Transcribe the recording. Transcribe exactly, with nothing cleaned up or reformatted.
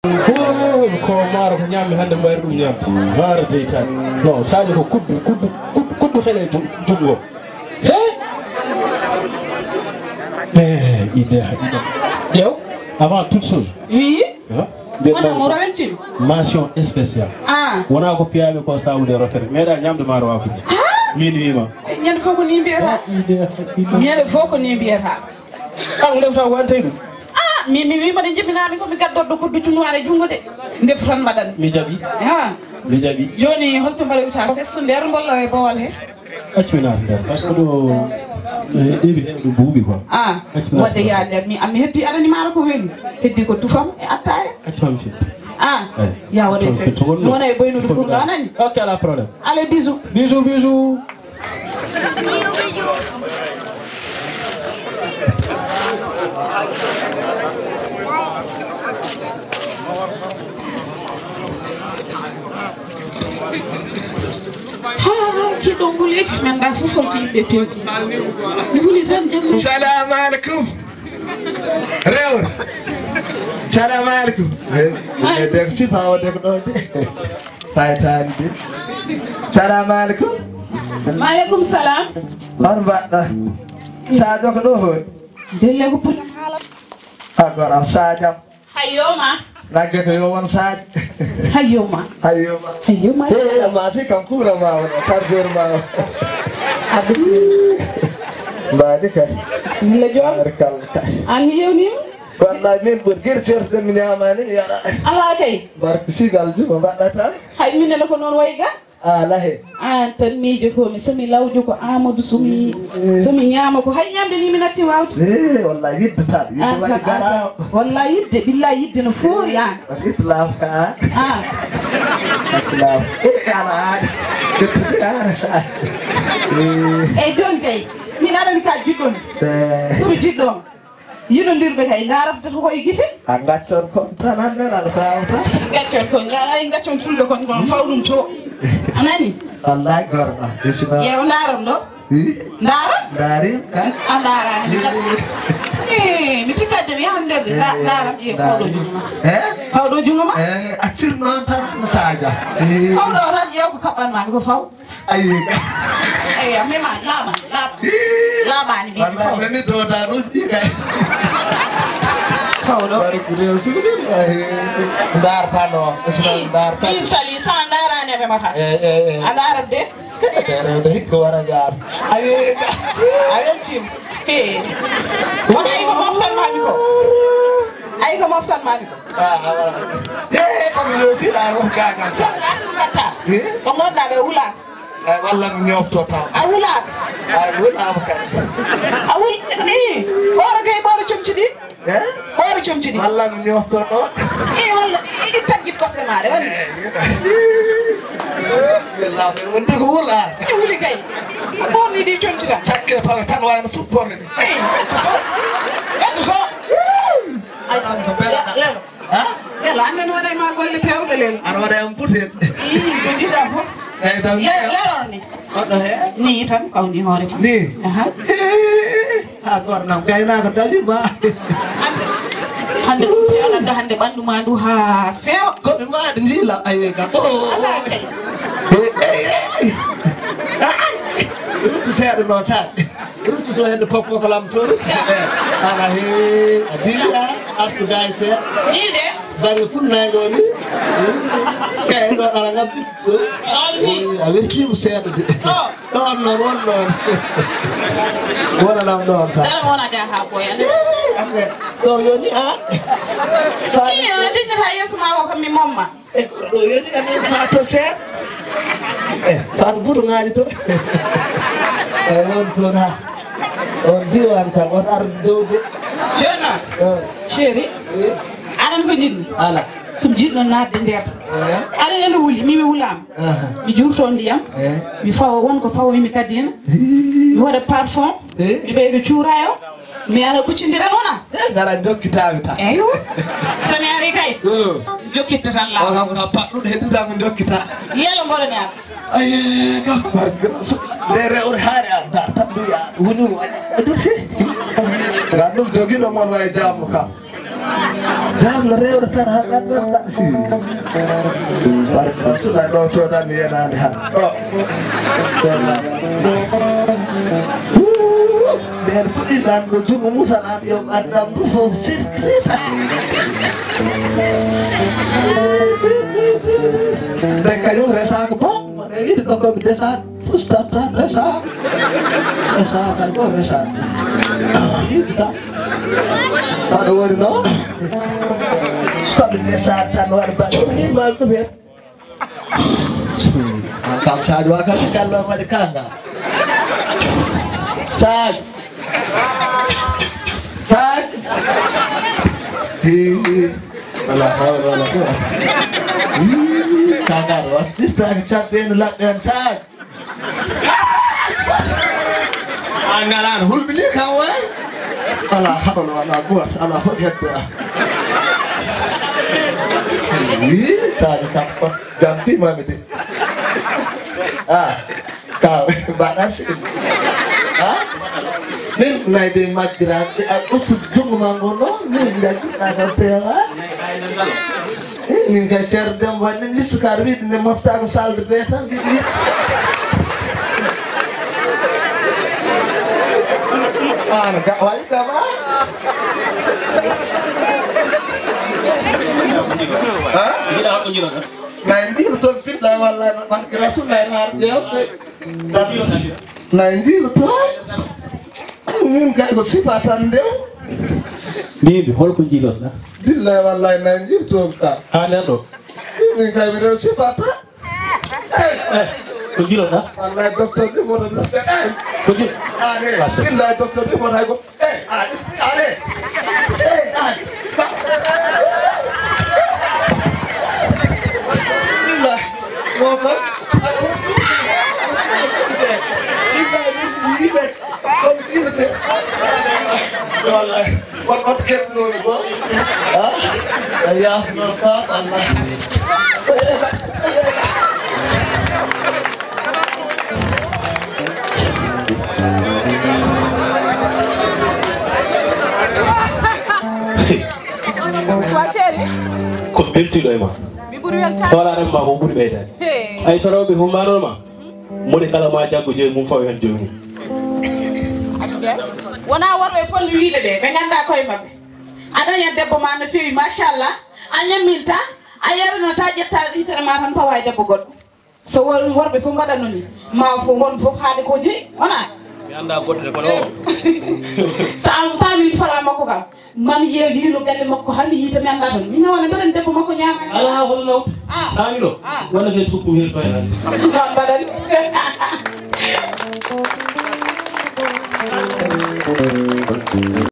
Ko maaro ko ñaammi hannde mbayri ɗum ñaamde. Maaro jeytaani. Non, Sadio ko kuddu, kuddu, kuddu, kuddu hele ju-, junngo. He? Eh, ide, ide. Ƴeew, avant toute chose. Oui. Hein? Wona mo raweltima. Mention spéciale. Ah. Wona ko piyaami ko sawude rofere. Meeɗa ñaamde maaro waakude. Ah. Min wiima. Ñande fof ko ni mbiyata. Ide, ide. Ñande fof ko ni mbiyata. An ndefta ko an tawi ɗum. Ah, min mi wiima ɗe jibinami ko mi gaddorɗo kuddu cunnuwaare junngo de. Ndefu tan mbaɗan. Mi jaɓi. Ha. Mi jaɓi. Jooni holto mbaɗoyta ses nder mbollo e bowal he? Accu mi naata nder. Par ce que ɗo, eh, ɗeɓi he ɗum buuɓi quoi. Ah, accu mi naata nder. Wadde yaa nder mi, mi heddi aɗani maaro ko weli. Heddi ko tufam e attaaya. Accu mi fiyat. Ah, yaa waɗe ses. Mi wona e boynude furɗo anani. Ok, ala problème. Allez, bisous. Bisous, bisous. Ha, kiɗo nguli, men da fof holto yimɓe peewti. Mi huli tan jam. Salamu alaikum. Rewre. Salamu alaikum. Maaleykum. Dek sifa o dek ɗo de. Faytaani de. Salamu alaikum. Maaleykum salam. Hol mbaɗɗa? Sadio ko ɗo hoy? Delle ko pullo haala. A goram Sadio. Hayyoma. Nagge ko yo won Sadio. Hayyoma. Hayyoma. Hayyoma. Eh, ma si kan kura ma won, chargeur ma won. A bismillah. Mbaɗi kay. Bismillah joom. Barkallah kay. An mi yewnima. Wallahi min ɓuri guirtirde mi ñamani mi yara. Ala kay. Barke sigal juma mbaɗɗata. Hay minen ko noon wayi ga. Ala he. An tan miijo ko mi somi lawjo ko Amadou somi somi ñaama ko hay ñamde ni mi natti wawde. Eh, wallahi yidde tan. Yidde waɗi gara. Wallahi yidde billahi yidde no foori an. Itlaf ka. Ah. Itlaf. Eh, ala. Itlaf. Eh. Eyi jooni kay min aɗani ka jiɗɗon. Eh. Komi jiɗɗo. Yinondirɓe kay ndaarata ko e gite. A gaccon kon tan annden aɗa fawta. Gaccon kon, ay gaccon fulɓe kon, kon faw ɗum to. A nani? Wallahi gorɗo. Bismillah. Yeew ndaaram ɗo. Wi? Ndaaram? Ndaarim ka? A ndaarani mi kam. Eh, mi tikkat de mi yahan nder de. Nda-, ndaaram ƴee fawɗo jumma. Eh? Fawɗo jumma ma? Eh, accir noon tan Sadio. Eh. Fawɗo tan ƴeew ko kaɓɓan ma ko faw. Ayi. Eyi, a mema, laaɓa, laaɓa. Laaɓaani, mi wallahi, faw. Memi dodanuji ɗi kay. Fawɗo. Barki resude, ayi. Ndartano, islam ndartano. Min sali, sa ndarani a memata. Eh, eh, eh. A ndarat de. Rewde hikka wara ngar. Ayi. A weltima. Eh. Wona ay ko moftan mami ko. Ay ko moftan mami ko. Ah, ah, voilà. Eh, ko mi yewtira on gaga sa. Ɗum gatta. Eh? Ko gonɗa ɓe wula. Eh, walla mi ñofto taw. A wula. Ay, wula am kay. A wul-, i, ɓooro gay ɓooro comci ɗi. Eh? Ɓooro comci ɗi. Walla mi ñofto ɗo. I, walla, i, i taggit kosɗe maɗe, walla. Eh, walla, wonde ko wula. I wuli kay. Ɓorni ɗi comci tan. Cakke fawe tan wayno suppo men. I, ɓetto so. Ɓetto so. Ay, am ko bela. Lelo. Ha? Lelo, an nani waɗay ma golle pewɗe lelo. Aɗa waɗa am butel. Ii, ko jiɗɗa fof. Eyi, tan. Le-, lelo ni. Goɗɗo he? Ni tan, ɓawni hoore ma. Ni? Aha. Ha, goɗɗo nam, gaynaako dañi ma. Hannde, hannde ko feewnata hannde ɓanndu ma ndu haa feewa. Ko ɓe mbaɗi njila, ayi, ka. Oh. Alaa kay. Eyi, eyi, eyi. Ay. Seeɗa noon tan. Ruttoto heen fof ko lamtoto. Eh, ala he, a dilla, artuda e seeɗa. Ni de. Bari funnayɗo ni. Kay ɗo ala ngabbi. Noon ni. Eh, a weltiima seeɗa de. Oh. Ɗoon noon, won ɗoon. Wona lam ɗoon tan. Dara wona ga ha boya ne. Eh, après, ɗo yoni a. Iya, dinnata yeeso ma o kam mi momma. E ko ɗo yoni amin Fatou Sène. E Fatou Boutou ngaali to. E on toon ha. On diwan tan, on ar dowde. Ceerno. Eh. Chéri. Eh. Aɗa anndi ko njiɗmi? Ala. Ko mi jiɗno naatde nder. Eh. Aɗa anndi no wuli, min mi wulaama. Aha. Mi juurto ndiyam. Eh. Mi fawa won ko fawmi mi kadi heen. Hii. Mi waɗa parfum. Eh. Mi ɓeydo cuuraayo. Mi ara kuccindiral wona. Eh, ngara jokkitaami tan. Eywa. So mi ari kay. Oh. Jokkitta tan laaw. O kam ka paɗɗuɗo heddi tan ko jokkita. Lelo mboɗo mi ara. Aye, kam barke Rasul. Nde rewre haare a dar tan mbiya. Woni woni. Ngam ɗum jogiɗo mon wayi jaamu kam. Kam no rewre tan ha ɓerdanta. Barka sula ɗo coodani yenaande han ɗo. Nden fuɗɗi nan ɗo junngo mutal am yo annam ɗum fof sirkita. Nden kañum resaaka bo mo ɗe yiɗi ɗo komi desaaka. Ustata resa. Resa kay ko resa. Yibta. Aɗa wori no? Koɓe resa tan waɗa ba ɗum ni ma ɗum hen. An kam Sadio wa kam kallo waɗi kanga. Sadio. Sadio. Hi, hi. Wala hawla wala quwwata. Hi, kanga ɗo waɗirtaake caɗɗe en laɓɓe en Sadio. A ngalaano hulɓini kam waay. Alaa hawla alaa quwwata alaa fof hedde a. Wi sadio kam jantimaami de. A ka mbaɗa sini a. Min nayi de majjiraɓe a ɓostu junngo ma ngo ɗo min jaggiɗa kam peewa. Min kay ceerno Demba waɗi min liste kaar wiide nde moftaako salde bee tan mbiɗi wiɗ. An ga waɗi kama. Jiɗa ko jiɗata. Nay ndiir toon biɗɗa walla barke rasulullah naar ƴeewɓe. Nay ndiir toon. Min kay ko sifa tan ndew. Mbimi holko jiiloɗa? Billahi wallahi nay jiiloton ka. Ha nder ɗo? Min kay mi rew sifa tan. Eh, ko jiiloɗa? Wallahi docteur ni woto docteur. Ko jiil. Ane. Billahi docteur ni woto ko. Eh, ane. Ane. Eh, ane. Billahi. Woto. Billahi. Kono ɗiɗo de. Wallahi. Won oto keɓnoomi goo. A yaafno ka Allah. Ko beltiɗo e ma. Hoolaare ma ko ɓuri ɓeydaade. Ay so rewɓe humbaanoo ma. Moni kala ma jaggo joyi mum fawi hen joyi mum. Wona worɓe ponno wiide ɓe ɓe ngannda koye maɓɓe. A dañat debbo ma no fewi machallah. A ñamminta. A yarinata ƴetta hitere ma tan pawa e debbo goɗɗo. So wor- worɓe fof mbaɗa noon ni ma fof won fof haade ko joyi wona. Mi annda goɗɗo de kono o. Sa sa min fala makko kam. Mami yew yiilo galle makko hami yiita mi annda toon min nawana mbeɗen debbo makko ñaama. Ala hoto nawtu. Sami ɗo walla kay sukku hir paynaade. Ɗum kam mbaɗani.